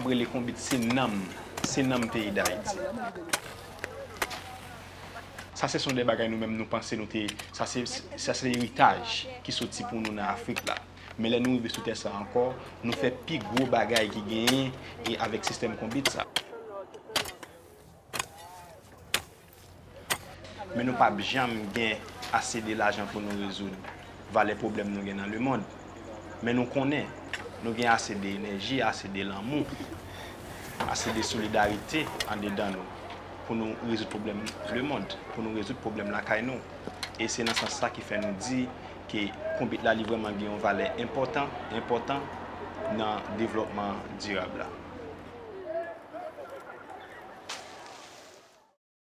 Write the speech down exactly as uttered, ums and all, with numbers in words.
Rele konbit se nanm, se nanm peyi Dayiti. Sa se son de bagay nou menm nou panse nou te, sa se, sa se eritaj ki soti pou nou nan Afrik la. Men lè nou rive sou tè sa ankò, nou fè pi gwo bagay ki genyen e avèk sistèm konbit sa. Men nou p ap janm gen ase de lajan pou nou rezoud valè pwoblèm nou gen nan lemonn. Men nou konnen nou gen ase de enèji, ase de lanmou, ase de solidarite andedan nou pou nou rezoud pwoblèm lemonn, pou nou rezoud pwoblèm lakay nou. E se nan sans sa ki fè nou di ke konbit la li vrèman gen yon valè enpòtan, enpòtan nan devlòpman dirab la.